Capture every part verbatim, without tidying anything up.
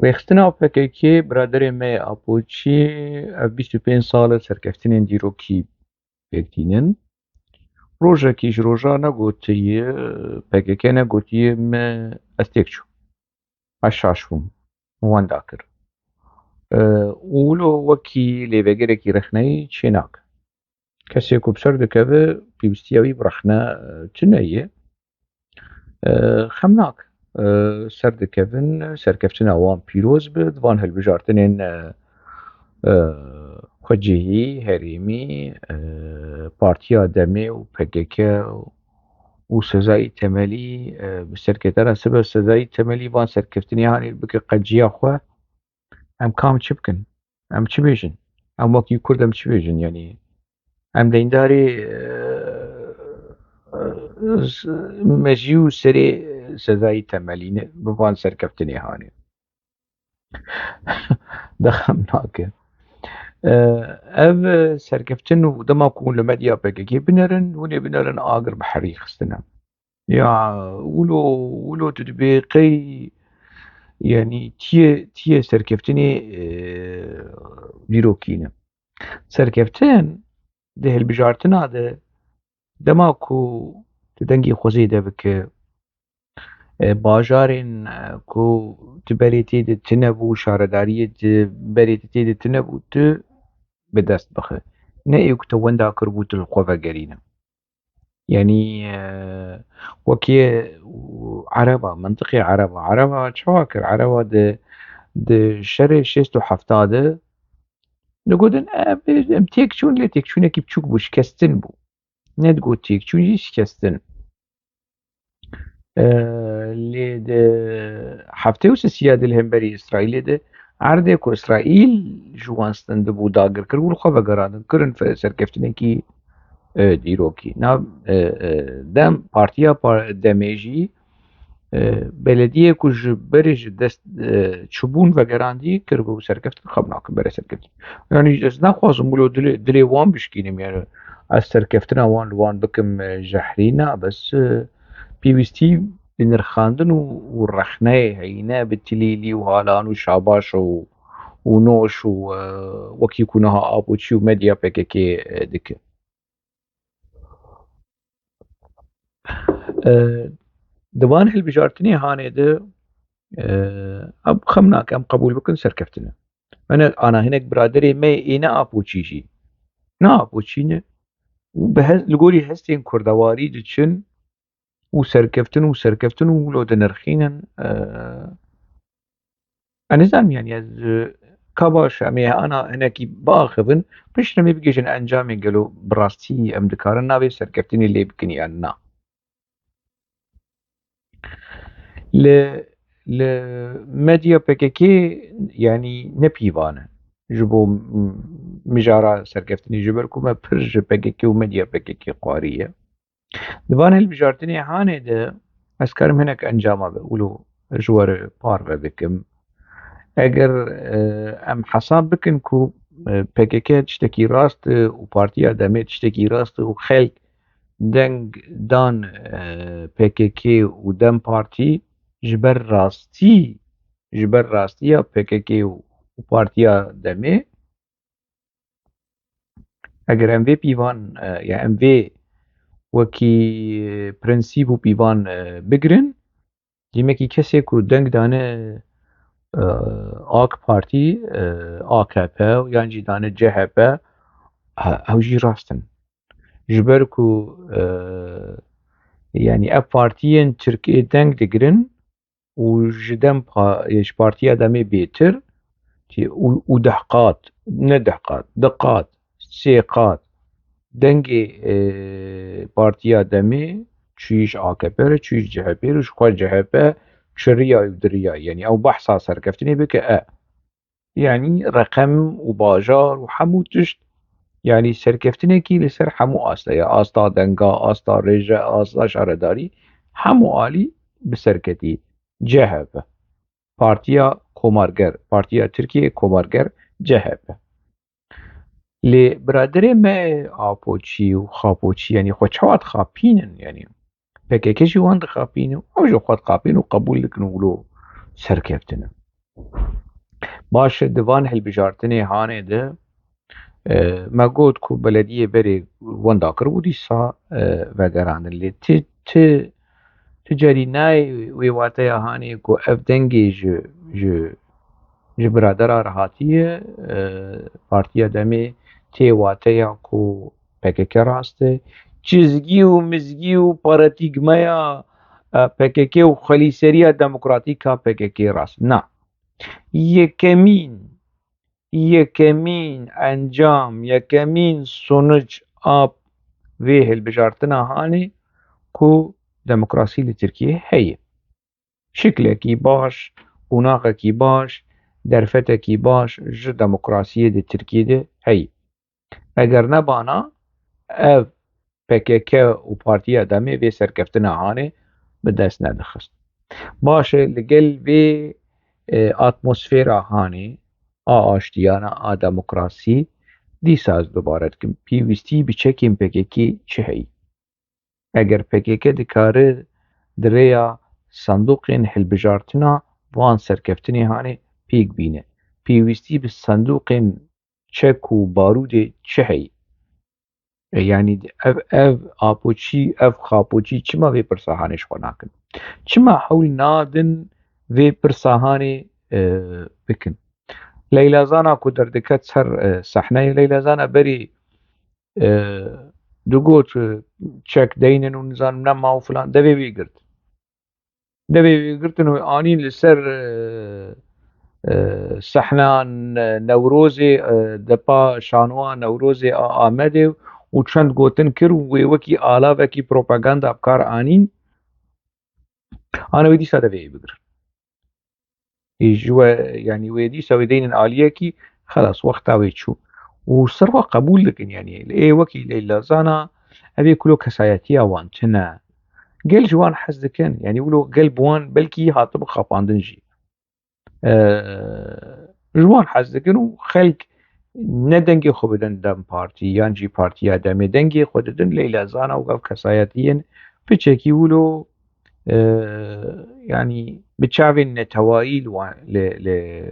Rêxistina P K K, biraderê me yê Apoçî, ev bîst û pênc sal e serkeftinên dîrokî pêk tînin. Rojekî ji roja negotiye, P K K negotiye me ez têk çûm. Ez şaş bûm. Wenda kir. E, û wilo wekî lêvegerekî rexneyî çênake. Kesê ku bi ser dikeve, pêwîstiya wî bi rexne, e, tune ye. E, xem nake. E, ser dikevin, serkeftina wan pîroz be, di van hilbijartinên, e, e, xwecihî, herêmî, e, Partiya Demê û P K K û Sezayî Temelî, e, bi serketana sibe Sezayî Temelî van serkeftinê hanê bike qeciya xwe. Em kam çi bikin? Em çi bêjin? Em wekî Kurd em çi bêjin? Yanî em deyndarê, e, e, mejî û serê Sezayî Temelî ne, bi van serkeftinê hanê. De xem nake. E, ev serkeftin û dema ku hûn li medya P K K binerin, hûn ê binerin agir bi herî xistine. Ya, wilo, wilo tu dibê qey, yanî tiyê, tiyê serkeftinê, e, dîrokî ne. Serkeftin di hilbijartina de dema ku tu dengê xwe zêde bike, e, bajarên, e, ku tu berê tê de tune bû, şaredariyê tu berê tu tê de tune bû, tu bi dest bixe. Ne ê ku te wenda kiribû tu li xwe vegerîne. Yanî, e, wekî ereba, mentiqê ereba. Ereba çawa kir? Ereba di, di şerê şêst û hefta de digotin, e, em têk çûn, lê têkçûnekî biçûk bû, şikestin bû. Nedigot têkçûn jî, şikestin. E, lê di heftê û sisiya de li hemberî Îsraîlê de erdê ku Îsraîl ji wan stendibû dagir kir û li xwe vegerandin, kirin fe-, serkeftinekî, e, dîrokî. Na, e, e, dem, Partiya Pa-, Demê jî, e, belediyê ku ji berê ji dest, e, çûbûn vegerandî, kiribû serkeftin, xebnake bere serkeftin. Yanî ez naxwazim wilo dilê, dilê wan bişkînim, yanî ez serkeftina wan li wan bikim, e, jehrî, na, bes, e, pêwîstî bi nirxandin û, û rexneyê heyî, ne bi tilîlî û halan û şabaş û, û noş û, e, wekî ku niha Apoçî û medya P K K, e, dike. E, di van hilbijartinê hanê de, e, em xem nake, em qebûl bikin serkeftin e. Mene ana hinek biraderê me ê ne Apoçî jî. Ne Apoçî ne. Û bi hez-, li gorî hestên kurdewarî diçin û serkeftin û serkeftin û wilo dinirxînin, e, Ez nizanim, yanî ez, e, ka baş em ê ana hinekî biaxivin, piştre em ê bigihîjin encamê, gelo bi rastî em dikarin navê serkeftinê lê bikin yan na. Li, li medya P K K, yanî ne pîvan e. Ji bo m-, mijara serkeftinê, ji ber ku me pir ji P K K û medya P K K xwarî ye. Di van hilbijartinê hanê de ez karim hinek encama ve wilo ji we re parve bikim. Eger, e, em hesab bikin ku, e, P K K tiştekî rast e û Partiya Demê tiştekî rast e û xelk deng dan, e, P K K û dem Partî ji ber rastî, ji ber rastiya P K K û, û Partiya Demê, eger em vê pîvan, e, ya em vê wekî prensîb û pîvan, e, bigirin, dîmekî kesê ku deng dane, e, AK Partî, e, A K P yan jî dane C H P, he-, ew jî rast in. Ji ber ku, e, yanî ev partiyên Tirkiyê deng digirin, û ji dem pa-, ji Partiya Demê bêtir, û, û deh qat, ne deh qat, du qat, sê qat dengê, e, Partiya Demê çûyî ji A K P re, çûyî ji C H P re, ji xwe C H P çiriya û diriya. Yanî ew behsa serkeftinê bike, e. Yanî reqem û bajar û hemû tişt, yanî serkeftinekî li ser hemû asta ye. Asta denga, asta rêje, asta şaredarî, hemû alî bi ser ketî. C H P. Partiya Komarger, Partiya Tirkiyê Komarger, C H P. Lê biraderê me Apoçî û Xapoçî, yanî xwe çawa dixapînin, yanî P K K jî wan dixapîne û ew jî xwe dixapîne û qebûl dikin û wilo serkeftin in. Baş e, di van hilbijartinê hanê de, e, me got ku belediyê berê wenda kir û dîsa, e, vegerandin. Lê ti, ti, ti carî nayê wê wateya hanê ku ev dengê ji, ji, ji biradera re hatiye, e, Partiya Demê tê wateya ku P K K rast e. Çizgî û mizgî û paratîgmeya, e, P K K û xwelîseriya demokratîk a P K K rast. Na. Yekemîn, yekemîn encam, yekemîn sonuc a vê hilbijartina hanê ku demokrasî li Tirkiyê heye. Şiklekî baş, qonaxekî baş, derfetekî baş ji demokrasiyê di Tirkiyê de heye. Eger nebana, ev P K K û Partiya Demê vê serkeftina hanê bi dest nedixist. Baş e, li gel vê, e, atmosfera hanê a aştiyana, a demokrasî, dîsa ez dubare dikim, pêwîstî bi çekên P K K çi heyî? Eger P K K dikare di rêya sandûqên hilbijartina van serkeftinê hanê pêk bîne, pêwîstî bi sandûqên çek û barûdê çi heyî? E, yanî ev, ev apoçî, ev xapoçî çima vê pirsa hanê ji xwe nakin? Çima hewl nadin vê pirsa hanê, e, bikin? Leyla Zana ku derdiket ser, e, sehneyê, Leyla Zana berî, e, digot, e, çek deynin û nizanim nema û filan, devê wî girt. Devê wî girtin û anîn li ser, e, e, sehna Ne-, Newrozê, e, depa şanoa Newrozê a Amedê û çend gotin kir û wê wekî alavekî propaganda bi kar anîn. Ana wê dîsa devê wî bigirin. Ê ji we, yanî wê dîsa wê deynin aliyekî, xelas, wexta wê çû. Û ser xwe qebûl dikin, yanî ê wekî Leyla Zana, ev ê kulo kesayetiya wan tune. Gel ji wan hez dikin, yanî wilo gel bi wan belkî hatibi xapandin jî. Ee, ji wan hez dikin û xelk ne dengê xwe bidin DEM Partî yan jî Partiya Demê, dengê xwe didin Leyla Zana û ev kesayetiyên piçekî wilo, e, yanî bi çavên netewayî li wan, li, li,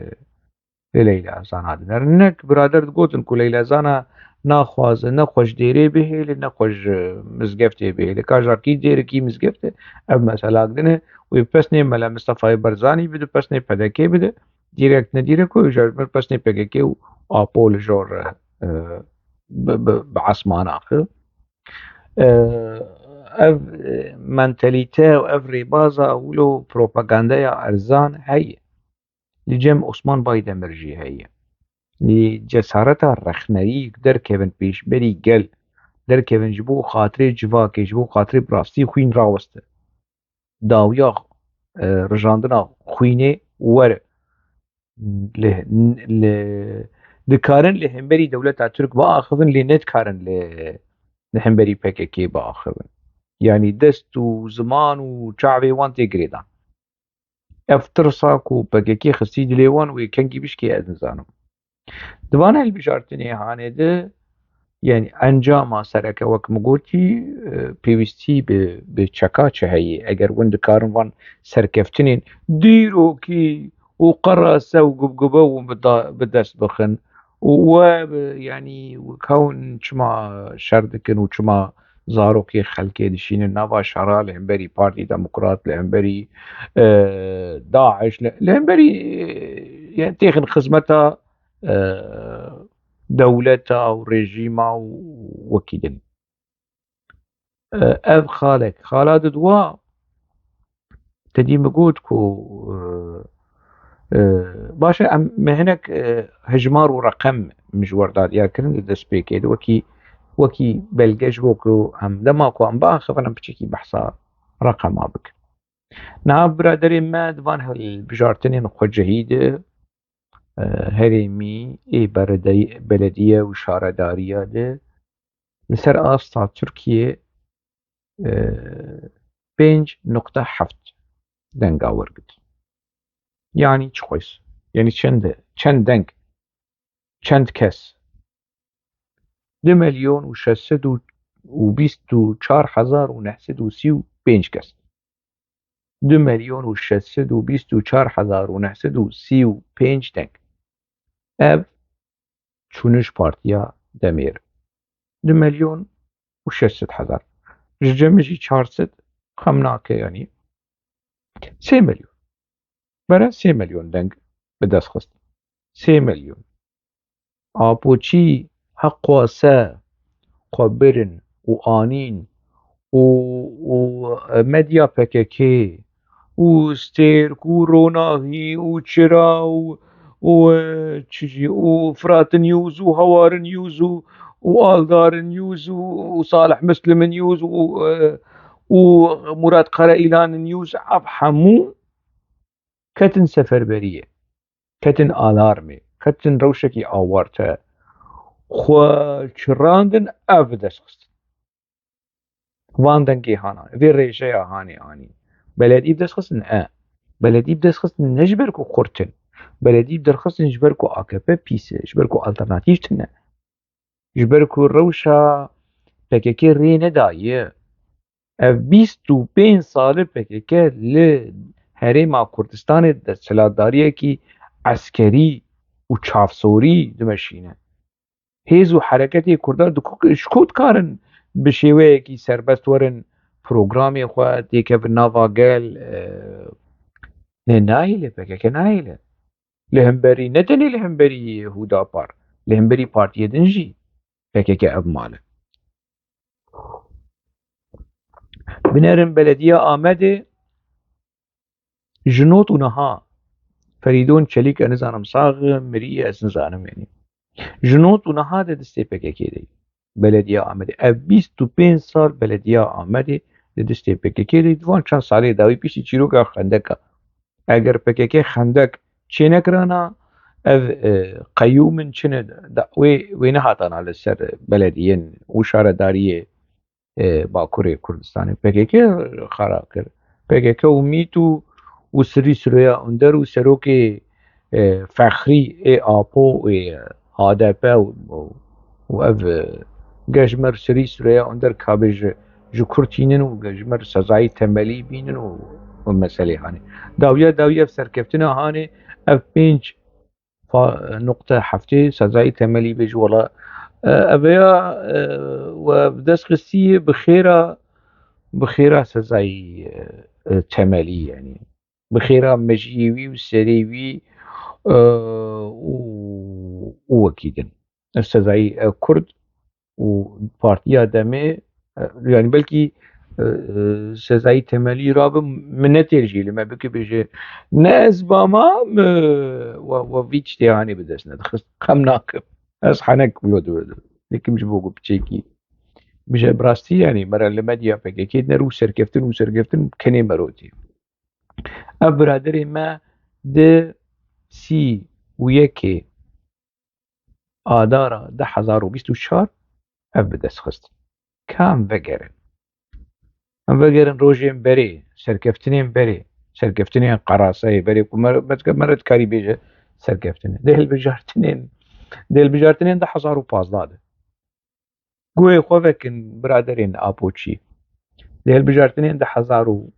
li Leyla Zana dinerin. Hinek birader digotin ku Leyla Zana naxwaze ne xwe ji dêrê bihêle, ne xwe ji mizgeftê bihêle. Ka ji kî dêr e, kî mizgeft e, ev mesela din e. Wê pesnê Mela Mistefayê Barzanî bide, pesnê P D K bide. Direkt ne direkt wê ji mir pesnê P K K û Apo li jor re, e, bi, bi, bi esmana axi. E, ev, e, mentalîte û ev rêbaza wilo propagandeya erzan heye. Li cem Osman Baydemir jî heye. Lê cesareta rexneyî derkevin pêşberî gel, derkevin ji bo xatirê civakê, ji bo xatirê bi rastî xwîn raweste. Dawiya, e, rijandina xwînê were. Li, li, dikarin li hemberî dewleta Tirk biaxivin, lê nedikarin li, li hemberî P K K biaxivin. Yanî dest û ziman û çavê wan tê girêdan. Ev tirsa ku P K K xistî dilê wan, wê kengî bişkê ez nizanim. Di van hilbijartinê hanê de, yanî encama sereke wek min gotî, e, pêwîstî bi, bi çeka çi heye? Eger win dikarin van serkeftinên dîrokî û qerase û gubgube û bi da-, bi dest bixin û we bi, yanî wek hewin çima şer dikin û çima zarokê xelkê dişînin nava şera li hemberî Partî Demokrat, li hemberî, e, DAIŞ, li, li hemberî, e, yanî têxin xizmeta, e, dewleta û rejîma û wekî din. E, ev xalek. Xala didwa, te dî min got ku, e, e, baş e, em me hinek, e, hejmar û reqem min ji we re da diyar kirin di destpêkê de wekî, wekî belge ji bo ku em dema ku em biaxivin em piçekî behsa reqema bikin. Niha biraderê me di van hilbijartinên xwecihî de, e, herêmî ê beredey-, belediye û şaredariya de li ser asta Tirkiyê, e, pênc nokta heft denga wergirt. Yanî çi xwes? Yanî çend, çend deng? Çend kes? Du milyon û şeş sed û bîst û çar hezar û neh sed û sî û pênc kes. Du milyon û şeş sed û bîst û çar hezar û neh sed û sî û pênc deng. Ev çûniş partiya Demêr. Du milyon û şeş sed hezar. Ji cem jî çar sed xem nake, yanî sê milyon. Bere sê milyon deng bi dest xist. Sê milyon. Apoçî heqwase xwe birin û anîn û, û medya P K K û stêrk û ronahî û çira û, û, e, çi jî û Firat News û Hawar News û, û Aldar News û, û Salih Muslim News û, e, û Murat Karaîlan News, ev hemû ketin seferberiyê, ketin alarmê, ketin rewşekî awarte, xwe çirandin, ev bi dest xistin. Van dengê hana, vê rêjeya hanê anî. Beledî bi dest xistin, e. Beledî bi dest xistin ne ji ber ku xurt in. Beledî bi dest xistin ji ber ku A K P pîs e, ji ber ku alternatîf tune. Ji ber ku rewşa P K K rê nedaye. Ev bîst û pênc sal e P K K li Herêma Kurdistanê desthilatdariyekî eskerî û çavsorî dimeşîne. Hêz û hereketê Kurda di ku, ji ku dikarin bi şêweyekî serbest werin programê xwe têkevin nava gel, e, ne nahêle, P K K nahêle. Li hemberî, ne tenê li hemberî Hûdapar, li hemberî partiyê din jî P K K ev mal e. Binerin Belediya Amedê ji not û niha Ferîdon Çelîk, ez nizanim sax miriye, ez nizanim, yanî. Ji not û niha di destê P K K de ye. Belediya Amedê. Ev bîst û pênc sal Belediya Amedê di destê P K K de ye. Di van çend salê dawî piştî çîroka Xendeka. Eger P K K Xendek çênekirana, ev, e, qeyûmin çine da, wê, wê nehatana li ser belediyên û şaredariyê, e, Bakurê Kurdistanê. P K K xera kir. P K K û mît û, û Sirî Sirêya Onder û serokê, e, fexrî ê Apo û ê H D P û, û, û ev, e, Gejmer Sirî Sirêya Onder kabê ji, ji Kurd tînin û Gejmer sezayî temelî bînin û, û meselê hanê. Dawiya dawî ev serkeftina hanê, ev pênc fa-, nokta heftê sezayî temelî bê ji wela, e, ev ya, e, we bi dest xistî bi xêra, bi xêra sezayî, e, e, temelî, yanî bi xêra mejiyê wî û serê wî, e, û, û wekî din. Ev sezayî, e, Kurd û Partiya Demê, e, yanî belkî, e, e, sezayî temelî rabe, min netêr jî li me bike bêje, ne ez bama, e, we, we vî tiştê hanê bi dest nedixist. Xem nakim. Ez henek wilo di-, dikim ji bo ku piçekî bije bi rastî, yanî mera li medya P K K diner û serkeftin û serkeftin kenê merotî. Ev biraderê me di sî û yekê Adara du hezar û bîst û çar ev bi dest xist. Ka em vegerin. Em vegerin rojên berê, serkeftinên berê, serkeftinên Qerasayê berê ku me, me, me re dikarî bêje serkeftinê. Di hilbijartinên, di hilbijartinên du hezar û pazdeh de. Guhê xwe vekin biraderên Apoçî. Di hilbijartinên du hezar û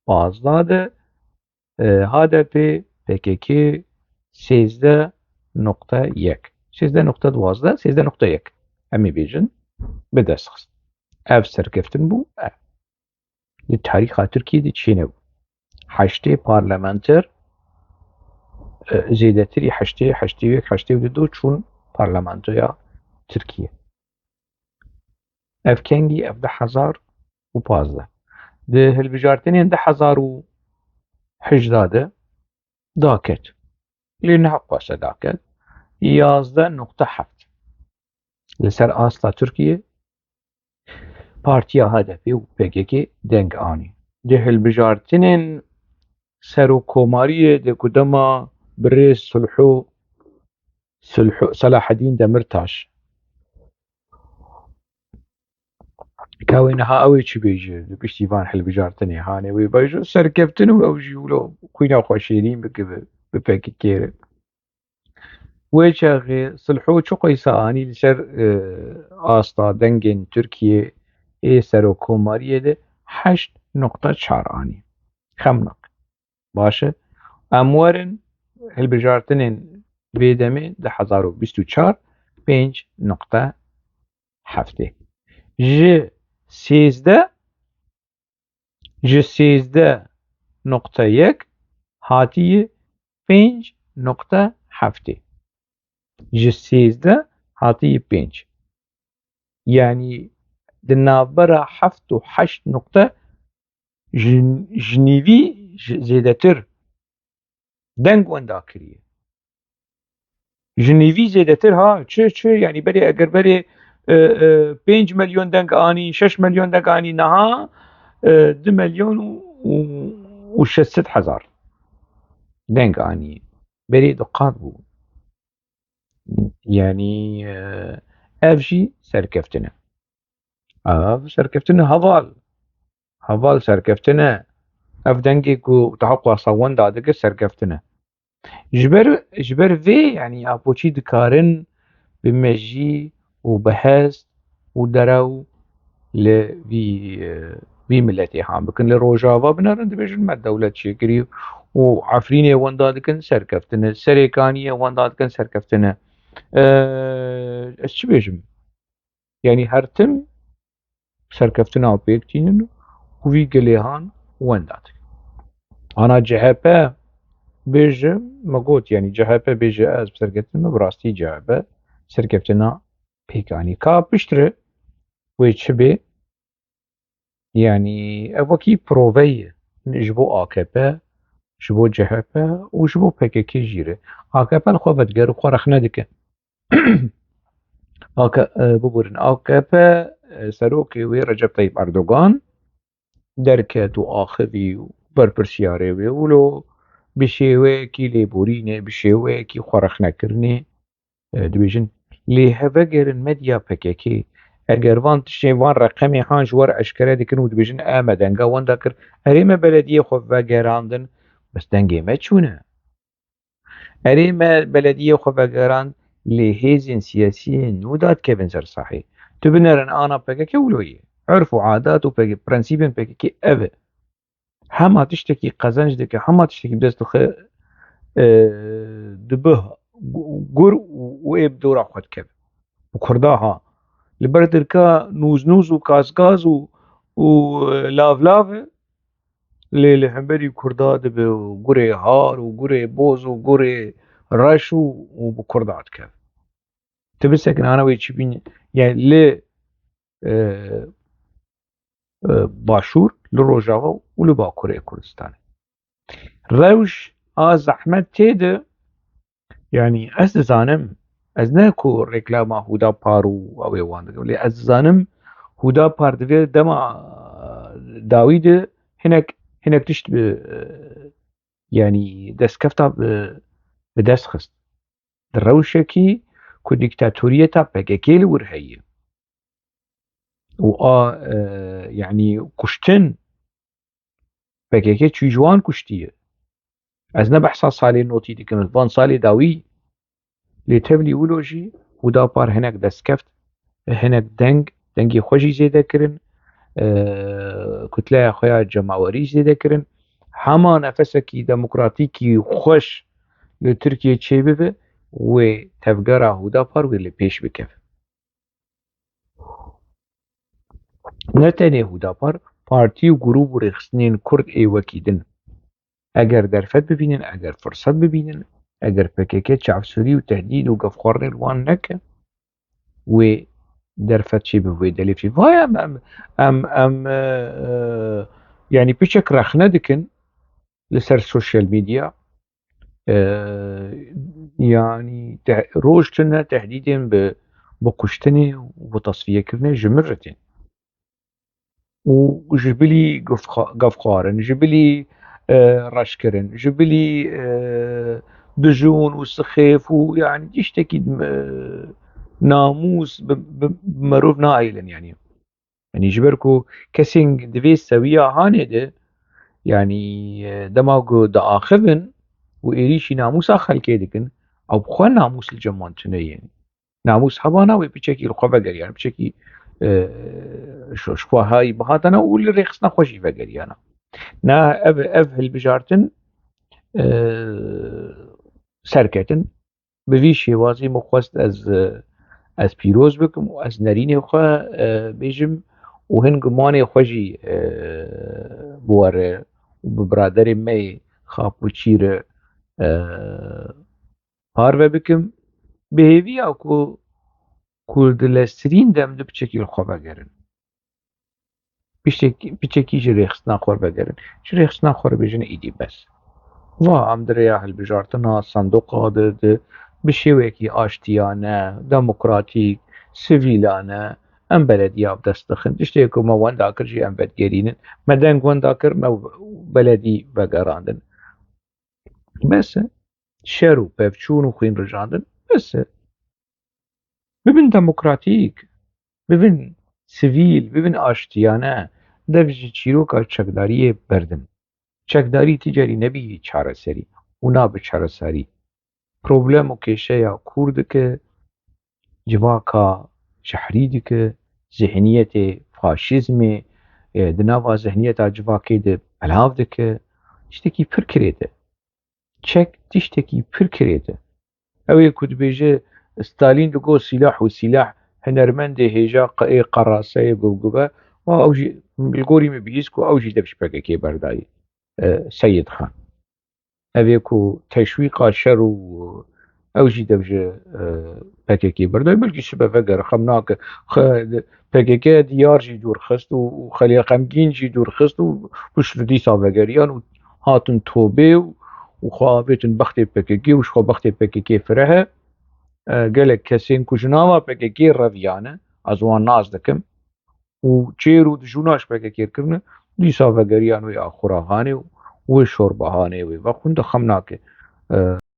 pazdeh de, e, H D P, P K K sêzdeh nokta yek, sêzdeh nokta duwazdeh, sêzdeh nokta yek, em ê bêjin, bi dest xist. Ev serkeftin bû, e, li tarîxa Tirkiyê de çênebû. Heştê parlamenter, e, zêdetirî heştê, heştê û yek, heştê û du çûn parlamentoya Tirkiye. Ev kengî, ev du hezar û pazdeh. Di hilbijartinên du hezar û hejdeh de daket. Lê ne heqwase daket. Yazdeh nokta heft. Li ser asta Tirkiye Partiya H D P û P K K deng anî. Di hilbijartinên serokkomariyê de ku dema birêz Sulhu, Sulhu, Selaheddîn Demirtaş, ka wê niha ew ê çi bêje, di piştî van hilbijartinê hanê wê bêje, serkeftin û ew jî wilo xwîna xwe şêrîn bike bi, bi P K K re. Wê çaxê Sulhu çi qeysa anî li ser, e, asta dengên Tirkiye ê serokkomariyê de heşt nokta çar anî. Xem nakin. Baş e. Em werin hilbijartinên vê demê du hezar û bîst û çar pênc nokte heftê. Ji sêzdeh, ji sêzdeh nokte yek hatiye pênc nokte heftê. Ji sêzdeh hatiye pênc. Yanî di navbera heft û heşt nokte ji, ji nîvî ji zêdetir deng wenda kiriye. Ji nîvî zêdetir ha, çi, çi, yanî berê, eger berê, e, e, pênc milyon deng anî, şeş milyon deng anî, niha, e, du milyon û, û, û şeş sed hezar deng anî. Berê du qat bû. Yanî, e, ev jî serkeftin e. Ev serkeftin e heval. Heval serkeftin e. Ev dengê ku teha qasa wenda dike serkeftin e. Ji ber, ji ber vê, yanî, apoçî dikarin bi mejî û bi hest û derew li vî, e, vî miletê han bikin. Li Rojava binerin, dibêjin me dewlet çêkirî û Efrînê wenda dikin, serkeftin e. Serêkaniyê wenda dikin, serkeftin e. E, ez çi bêjim? Yanî her tim serkeftina pêk tînin û vî gelê han wenda dikin. Ana C H P bêje, me got, yanî C H P bêje ez bi serkeftin me, bi rastî C H P serkeftina pêk anî. Ka piştre wê çi bê? Yanî ev wekî prove ye ji bo A K P, ji bo C H P û ji bo P K K jî re. A K P li xwe vediger û xwe rexne dike. A K, e, biborin, A K P, e, serokê wê Recep Tayyip Erdogan derket û axivî û berpirsiyarê wê wilo bi şêweyekî lêborînê, bi şêweyekî xwerexnekirinê, e, dibêjin, lê hevegerin medya P K K, eger van tiştê, van reqemê han ji we re eşkere dikin û dibêjin, e, me denga wenda kir, erê me belediyê xwe vegerandin, bes dengê me çûne. Erê me belediyê xwe vegerand, lê hêzên siyasî nû dadikevin ser sahê. Tu binerin ana P K K wilo ye. Urf û adat û P K K, prensîbên P K K ev e. Hema tiştekî qezenc dike, hema tiştekî bi dest dixe, e, dibe gu-, gur û, û ê bi dora xwe dikeve. Bi Kurda ha. Li ber dirka nûznûz û kazkaz û, û, e, lavlav e, lê li hemberî Kurda dibe gurê har û gurê boz û gurê reş û, û bi Kurda dikeve. Tu bisekin ana wê çi bîne, yani li, e, e, Başûr, li Rojava û li Bakurê Kurdistanê. Rewş a zehmet tê de, yani ez dizanim, ez ne ku reklama Hudapar û ew ê wan dikim, lê ez dizanim Hudapar di vê dema dawî de hinek, hinek tişt bi, yani destkefta bi, bi dest xist. Di rewşekî ku dîktatoriyeta P K K li wir heye û a, e, yani kuştin P K K çû ji wan kuştiye. Ez ne behsa salê notî dikim, van salê dawî, lê tevlî wilo jî Hudapar hinek destkeft, hinek deng, dengê xwe jî zêde kirin, e, kutleya xwe ya cemawerî zêde kirin. Hema nefesekî demokratîkî xweş li Tirkiye çêbibe, wê tevgera Hudapar wê li pêş bikeve. Ne tenê Hudapar, partî û grûp û rêxistinên Kurd ê wekî din, eger derfet bibînin, eger firsat bibînin, eger P K K çavsûrî û tehdîd û gefxwarinê li wan neke, wê derfet çê bi wê delê çê. Vay em, em, em, em, e, e, yani piçek rexne dikin li ser sosyal medya. E, yani te-, roj tune tehdîdên bi, bi kuştinê û bi tasfiyekirinê ji min re tên. Û ji bilî gufxa-, gafxwarin, ji bilî, e, reşkirin, ji bilî, e, dijûn û sixêf û, yani, tiştekî, e, namûs bi, bi, bi merov naêlin, yani. Yani, ji ber ku kesên di vê sewiya hanê de, yani, e, dema ku diaxivin û êrîşî namûsa xelkê dikin, ew bi xwe namûs li cem wan tune ye. Namûs hebana wê piçekî li xwe vegeriyana, piçekî, e, ji, ji xwe hayî bihatana û li rêxistina xwe jî vegeriyana. Na ev, ev hilbijartin, e, serketin, Bi vî şêwazî min xwest ez, e, ez pîroz bikim û ez nerînê xwe, e, bêjim û hin gumanê xwe jî, e, bi we re û bi biraderê me yê Xapûçî re, e, parve bikim. Bi hêviya ku, ku di leztirîn dem di piçekî li xwe vegerin. Piçekî, piçekî ji rêxistina xwe vegerin. Ji rêxistina xwe re bêjin êdî bes. Va em di rêya hilbijartina sandoqa de, de bi şêwekî aştiyane, demokratîk, sivîlane em belediya bi dest dixin. Tiştê ku me wenda kir jî em vegerînin. Me deng wenda kir, me beledî vegerandin. Bes e. Şer û pevçûn û xwîn rijandin. Bes e. Bibin demokratîk, bibin sivîl, bibin aştiyane, dev ji çîroka çekdariyê berdin. Çekdarî ti carî nebî çareserî û nabe çareserî. Problem û kêşeya kûr dike, civaka jehrî dike, zihniyetê faşîzmê, e, di nava zihniyeta civakê de belav dike. Tiştekî pir kirêt e. Çek tiştekî pir kirêt e. Ew ê ku dibêje Stalîn digot sîlah û sîlah, hunermendê hêja qe-, ê qeraseyê guvguve, wa ew jî li gorî min bihîst ku ew jî dev ji P K K berdayî, e, Seyid Xan. Ev ê ku teşwîqa şer û ew jî dev ji, e, P K K berdayî. Belkî sibe veger, xem nake. Xe-, P K K diyar jî dûr xist û, û xelê xemgîn jî dûr xist û pişt li dîsa vegeriyan û hatin tobê û, û xwe avêtin bextê P K K û ji xwe bextê P K K fireh e. E, gelek kesên ku ji nava P K K reviyane, ez wan nas dikim û çêr û dijûna ji P K K kirine, dîsa vegeriyan wê axura hanê û wê şorba hanê wê vexwin de xem nake. E,